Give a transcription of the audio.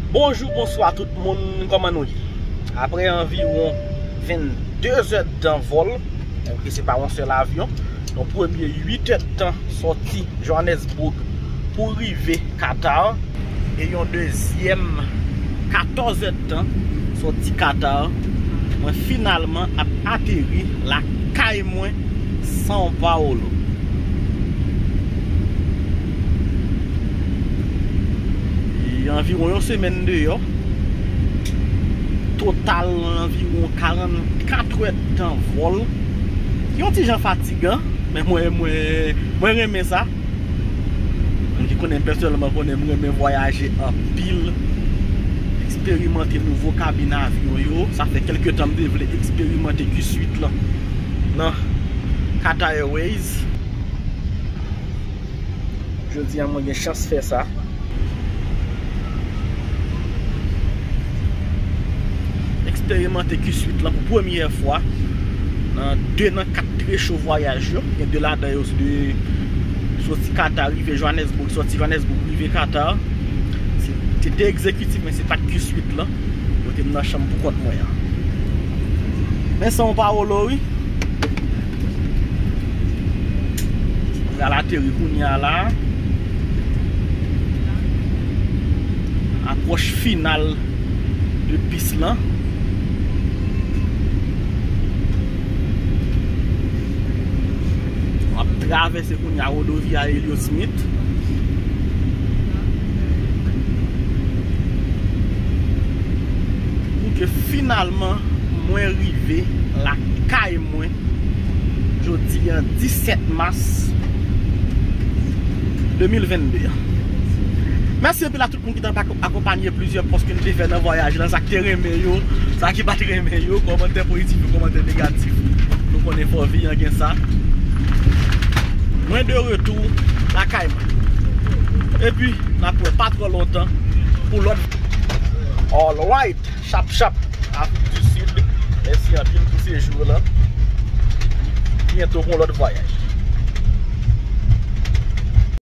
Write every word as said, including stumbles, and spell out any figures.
Bonjou, bonswa tout moun, kòman nou ye? Apre anviwon vennde zèdtan vòl, ok, se pa yon sèl avyon, yon premye uit èdtan sòti Johannesburg pou rive Qatar, e yon dezyèm katòz èdtan sòti Qatar, mwen finalman ap ateri lakay mwen São Paulo. E anviwon yon semèn deyò. Total anviwon karannkat èdtan vòl. Yon ti jan fatigan, men mwen, mwen, mwen renmen sa. Moun ki konnen m pèsonèlman konnen m renmen vwayaje anpil. Eksperimante nouvo kabin avyon yo. Sa fè kèlke tan m te vle eksperimante Q suit lan nan Qatar Airways. Jodi a, mwen gen chans fè sa. Eksperimante Q suit lan pou premyè fwa nan de nan kat trecho vwayaj yo. Gen de ladan yo se de soti Qatar rive Johannesburg, soti Johannesburg rive Qatar. Se te de egzekitif, men se pa t Q suit lan. Yo te m nan chanm pou kont mwen an. Men São Paulo, wi. Pral ateri kounye a la. Apwòch final de pis lan. W ap travèse kounye a Rodovia Elliott Smith. Pou ke finalman mwen rive lakay mwen jodi a disèt mas de mil vennde an. Mèsi anpil a tout moun ki t ap ak-, akonpanye plizyè pòs ke n te fè nan vwayaj lan, sa ki te renmen yo, sa ki pa t renmen yo, kòmantè pozitif yo, kòmantè negatif. Nou konnen fò vi an gen sa. Mwen de retou lakay mwen. Epi, n ap wè pa twò lontan pou lòt. Alright, chap chap, Afrik di Sid, mèsi anpil pou sejou lan. Byento pou yon lòt vwayaj.